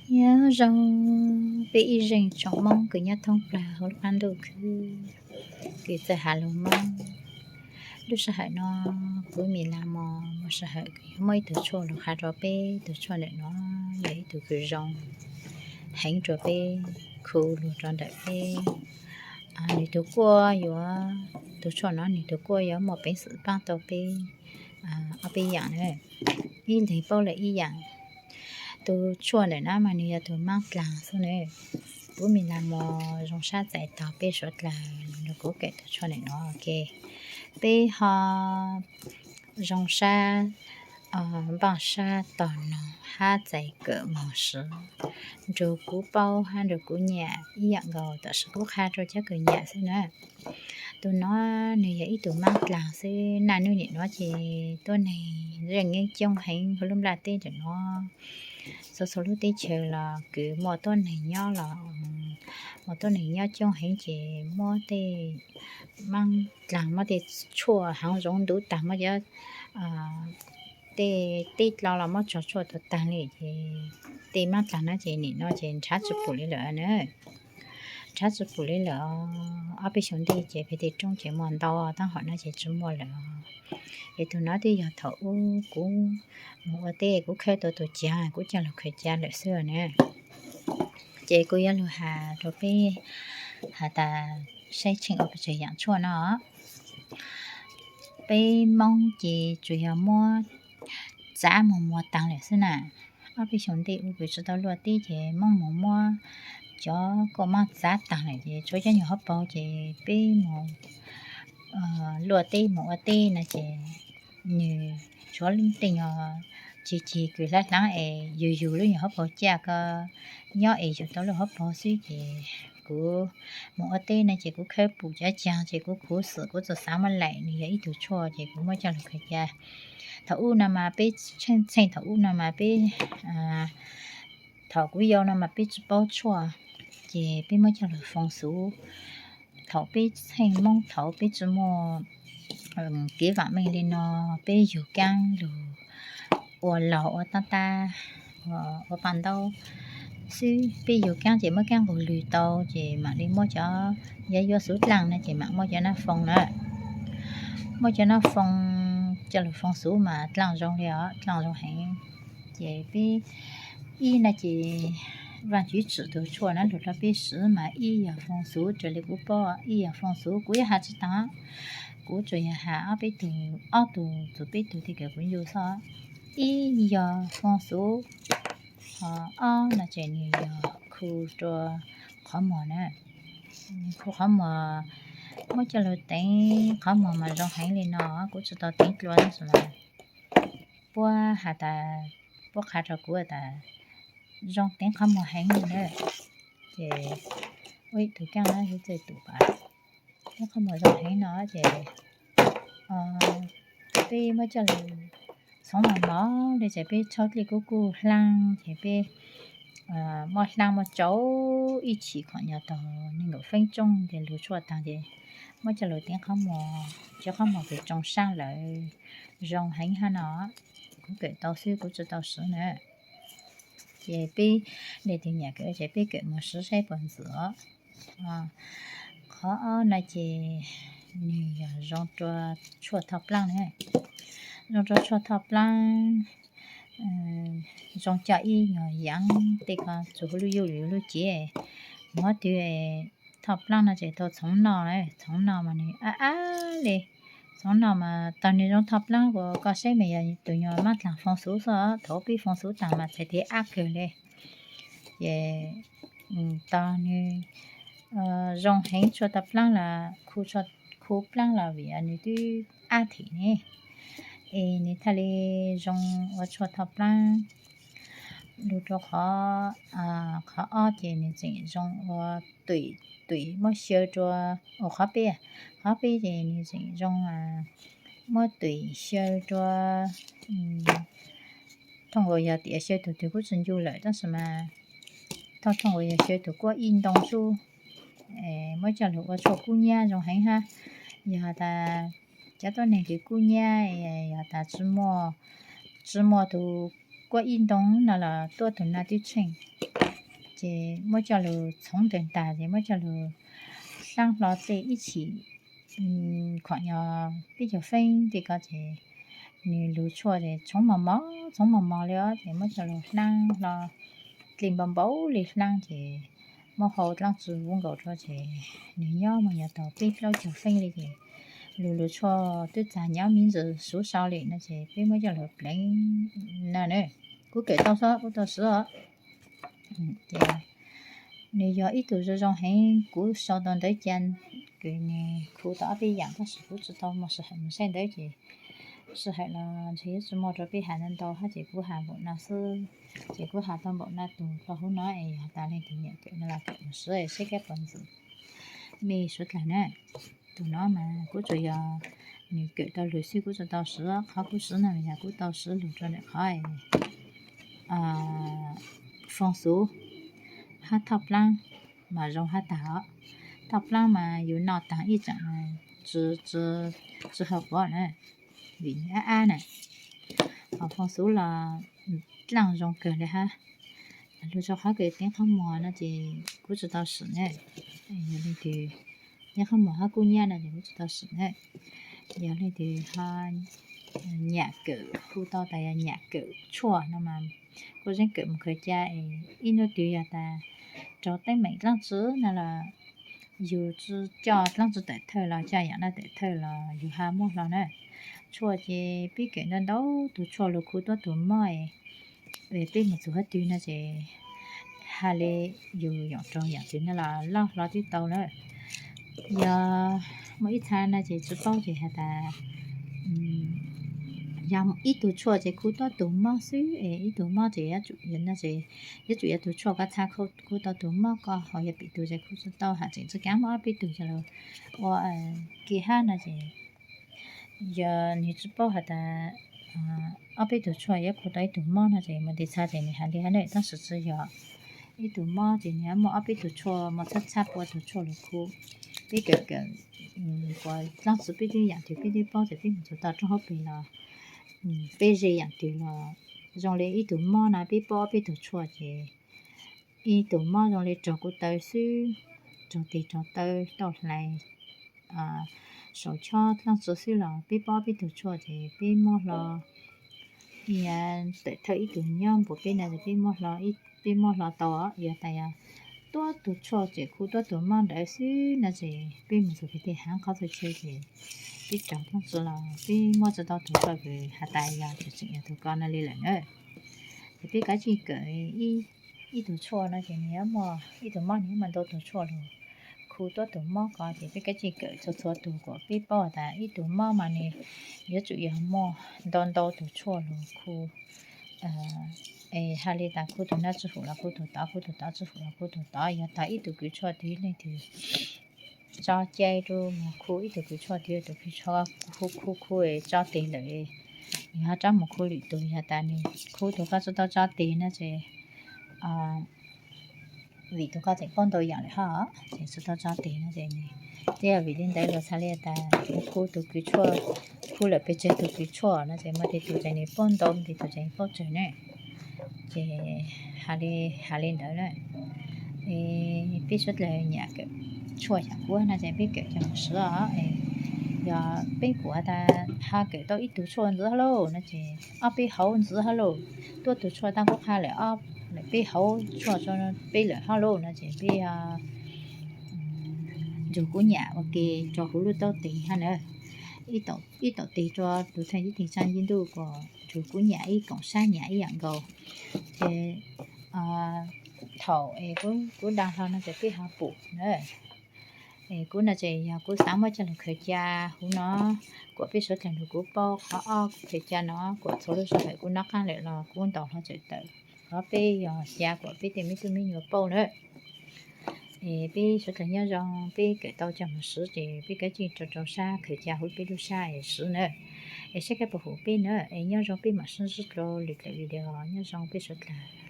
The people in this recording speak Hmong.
Nyob zoo peb ib zeej tsoom Hmoob kws nyob thoob plawg hauv lub qab ntuj khwb, kws txawj has lus Hmoob. Lub sij hawm no kuv Mis Las Mos muaj sij hawm kws yuav muab ib tug tshuaj lug qha rua peb. Tug tshuaj ntawm no yog ib tug kws zoo heev rua peb, khu lug rua ntawm peb. Nwg tug kuaj yuav, tug tshuaj no nwg tug kuaj yuav muaj peev xwm paab tau peb ob peb yaam na, ib leeg paub lawm ib yaam. Tug tshuaj ntawm no mas nwg yog tug maab dlaag xwb na. Kuv Mis Las Mos zoo sab txais tog peb suav dlawg nrug kuv kawm tug tshuaj ntawm no. Ok, peb ho zoo sab npaaj sab tog noog hab txais kawm moog swv nrug kuv paub hab nrug kuv nyam ib yaam nkaus, tam sim kuv qha rua cov kws nyam xwb na. Tug no nwg yog ib tug maab dlaag xwb, naj nub nim no ces tuab neeg zeej yeeb coob heev hauv lub nplaj teb ntawm no. Txhua txhua lub teb chaws los kws muaj tuab neeg nyob los, muaj tuab neeg nyob coob heev ces muab tej maab dlaag, muab tej tshuaj haav zoov ntuv taag, muab cov tej teb dlua los muab tsog tshuaj tau taag li ces tej maab dlaag no ces nim no ces nrhav tsi pum li lawm na. Nrhav tsi pum li lawm, ob peb xyoos ntej ces pem tej roob ces muaj ntau, taab hom no ces tsi muaj lawm. Es tug no twb yog thaum ub kuv moog ua teb kuv khawb tau tug cav kuv coj lug khaws cav lawm xwb na. Ces kuv yuav lug has rua peb has tas saib tsheej ua pes tsawg yaam tshuaj no. Peb Moob ces tsuas yog muab txav moog muag taag lawm xwb na. Ob peb xyoos ntej ub kws tsi tau luaj teb ces Moob moog muab cov kauj mab txav taag lawm ces tshuav cov nyuag hauv paug ces peb moog luaj teb moog ua teb no ces nwg tshuav tej nyuag cig cig kws hlab hlaab es yug yug lub nyuag hauv paug caj ko nyob es yug tau lub hauv paug xwb ces kuv moog ua teb no ces kuv khawb pum cov caag ces kuv khuv xim kuv txawm xav muab laim nwg yog ib tug tshuaj ces kuv muab coj lug khaws cav. Thaum ub no mas peb tsheej, tsheej thaum ub no mas peb, thaum kuv yau no mas peb tsi paub tshuaj ces peb muab coj lug foo xuv. Thaum peb tsheej Moob thaud peb tsi muaj kev vaam meej li no, peb yug kaab lug ua laug ua tab tab, ua paj ntaub xwb. Peb yug kaab ces muab kaab nqug lwg tau ces maam li muab cov, yog yuav xuv dlaaj no ces maam muab cov nab foo na. Muab cov nab foo coj lug foo xuv mas dlaaj zoo li os, dlaaj zoo heev. Ces peb, ib no ces Vaajtswv tsim tug tshuaj no lug rua peb swv mas ib yog foo xuv raws li kuv paub, ib yog foo xuv kuv yuav has tsi taag, kuv tsuas yog has ob peb tug, ob tug txug peb tug tej kws kuv ncu xwb. Ib yog foo xuv, ho ob no ces nwg yog khu rua qhov muag na. Khu qhov muag, muab coj lug teev qhov muag mas zoo heev li no, kuv tsi tau teev dlua tab sis mas puab has tas, puab qha rua kuv tas zoo teev qhov muag heev li na. Ces ua ib tug kaab no txawj tus pas, teev qhov muag zoo heev no ces peb muab coj lug txhoov mos mos li ces peb tshawb dlej kuj kuj hlaab ces peb muab hlaab muab tsau ib chim khoom nyog tau nees nkaum feeb tsooj ces lug tshuaj taag ces muab coj lug teev qhov muag, cov qhov muag kws tsoo saab lawm zoo heev hab no. Kuv kawm tau xwb kuv tsi tau swv na. Ces peb, leej twg nyam kawm ces peb kawm moog swv saib puas ntxim os. Qhov ob no ces nwg yog zoo rua tshuaj thoj plaab na. Zoo rua tshuaj thoj plaab, zoo coj ib nyuag yaav tej ko txug huv lub yuj lwm lub cev. Muab twg thoj plaab no ces tau txhoov noj, txhoov noj mas nwg ab ab li. Txhoov noj mas tog nwg zoo thoj plaab kuas koj saib mas yog tug nyuag mab dlaag foo xuv xwb, thaum peb foo xuv taag mas txhais tes ab kawg li. Ces tog nwg zoo heev tshuaj thoj plaab los khu plaab los vim nwg twb ab them ne, es nwg thiaj li zoo ua tshuaj thoj plaab. Lug rua qhov, qhov ob ces nwg tseem zoo ua tuim, tuim muab xyaw rua, ua qhov peb, qhov peb ces nwg tseem zoo muab tuim xyaw rua, thooj nkaus yog tias xyaw tug twg kuj tsi ncu lawm tab sis mas thooj, thooj nkaus yog xyaw tug kuab ib ntoo xwb, muab coj lug ua tshuaj kub nyab zoo heev hab. Yog has tas cov tuab neeg kws kub nyab, yog tas tsi muaj, tsi muaj tug kuab ib ntoo no los tuab tug no twb tsheej. ces muab coj lug txhoov ntawg ntag ces muab coj lug hlaab hlo tej ib chim khuam yog peb caug feeb tej ko ces nws lug tshuaj ces txhoov mos mos, txhoov mos mos li os, ces muab coj lug hlaab hlo, dlej npau npau li hlaab ces muab hau dlaab tsi vuv nkaus rua ces nws nyob mas yog tau peb plaub caug feeb li ces lug lug tshuaj twb txag nyob me ntsis suv sau li no ces peb muab coj lug pleev no na. Kuv kawm tau xwb, kuv tau swv os. Ces nws yog ib tug zoo zoo heev, kuv sau tau ntawv ca kws nws khu tau ob peb yaam tab sis kuv tsi tau muaj sij hawm mus saib ntawv ces sij hawm los ntshe yuav tsi muaj rua peb has ntau ntau hab ces kuv has npaum no xwb. Ces kuv has tau npaum no tug dlua huv no es has tas leej twg nyiam kawm no los kawm mus swv saib kab puas ntxim. Mej suav dlawg na, tug no mas kuv tsuas yog nws kawm tau lug xwb, kuv tsi tau swv. Qhov kuv swv no mas yog kuv tau swv lug rua ntawm qhov foo xuv hab thoj plaab mas zoo hab taag os. Thoj plaab mas yus noj taag ib tseem tsi haum quav na, vim nws ab ab na. Ho foo xuv los dlaaj zoo kawg li hab. Lug rua qhov kws teeb qhob muag no ces kuv tsi tau swv na. Yog leej twg, teeb qhob muag hab kub nyab no ces kuv tsi tau swv na. Yog leej twg ho nyam kawm, hu tau tas yog nyam kawm tshuaj no mas kuj zeeb kawm mus khaws ca es ib hnub twg yog tas raug teeb meem dlaab tsi no los yus tsi coj dlaab tsi tawm thawj los coj yaam dlaab tawm thawj los yus ho muaj hlo na. Tshuaj ces peb kawm ntau ntau tug tshuaj lug khu tuab tug mob es peb mus txug hab twg no ces ha le yus yoom raug yaam twg no los loj hlo twb tau na. Yog muaj ib txha no ces tsi paub ces has tas yog ib tug tshuaj ces khu tuab tug mob xwb es ib tug mob ces yuav tsum yog tug tshuaj koj txhaj khu tau tug mob ko, ho yog pim tug ces khu tsi tau, has tseem tsi kaav muaj ob peb tug ces lug ua ke hab no ces yog nws tsi paub has tas ob peb tug tshuaj yuav khu tau ib tug mob no ces mus ntej txha ces nws has li hab ne, tab sis tsi yog ib tug mob ces nws muaj ob peb tug tshuaj, muaj txhab txhab pua tug tshuaj lug khu. Peb kawm kawm kuas dlaab tsi peb twb yaam twg peb twb paub ces peb mus txug tau roob hauv pes los peb ze yaam twg los zoo li ib tug mob no peb paub ob peb tug tshuaj ces ib tug mob zoo li raug kuv taw xwb, raug tes raug taw tauj hlais saum chob dlaab tsi xwb los peb paub peb tug tshuaj ces peb muab hlo tawm thawj ib tug nyob npuab peb no ces peb muab hlo tau. Yog tas yog tuab tug tshuaj ces khu tuab tug mob ntawd xwb no ces peb mus txug pem tej haav qhov txhua chaw ces peb raug dlaab tsi los peb muab tsi tau tug tshuaj kws has tas yog tseem yog tug ko no li lawm na. Ces peb kav tsij kawm ib tug tshuaj no ces nws yuav muaj ib tug mob nws yuav muaj ntau tug tshuaj lug khu tuab tug mob ko ces peb kav tsij kawm txhua txhua tug kuas peb paub tas ib tug mob mas nws yuav tsum yog muaj ntau ntau tug tshuaj lug khu. Es has li tas khu tug no tsi hum los khu tug tod, khu tug tod tsi hum los khu tug tod. Yog tas ib tug kws tshuaj twg leej twg tso cai rua mus khu ib tug kws tshuaj twg, tus kws tshuaj khu khu khu tso tes lawm, nws ho rov mus khu lwm tug. Yog tas nws khu tug koj tsi tau tso tes no ces vim tug koj tseem paub ntau yaam lawm hab, ces tsi tau tso tes no ces nws, ces yog vim li ntawd lug txhad li tas mus khu tug kws tshuaj, khu lawm pes tsawg tug kws tshuaj no ces muaj tej tug ces nws paub ntau, muaj tej tug ces nws paub tsawg ne. Ces has li ntawd na. Es peb suav dlawg nyam kawm tshuaj xyaam kuab no ces peb kawm coj mus swv os. Yog peb pum has tas ho kawm tau ib tug tshuaj ntxiv hab lauj no ces ob peb hauv ntxiv hab lauj, tuab tug tshuaj taab kuv qha lawm ob lawm peb hauv tshuaj peb lawm hab lauj no ces peb nrug kuv nyam ua ke rua huv lub taub tes hab na. Ib taum tes rua tus thawj teb tes tsa nce ntuj kuas nrug kuv nyam ib koom sab nyam ib yaam nkaus. Ces thaum es kuv da hlo no ces peb ho pum na. Es kuv no ces yog kuv xaav muab coj lug khaws ca huv no, kuas peb suav dlawg nrug kuv paub qhov ob khaws ca no, kuas txhua lub sij hawm kuv nov qaab lawm los kuv ntaus hlo txawm tawm. Qhov peb yog ca kuas peb tej me tub me nyuam paub na. Es peb suav dlawg nyob zoo, peb kawm tau coj mus swv ces peb kav tsij rau rau sab khaws ca huv peb lub sab es swv na. Es saib kab puas hum peb na, es nyob zoo peb mam sib ntsib dlua lwm daim video, nyob zoo peb suav dlawg.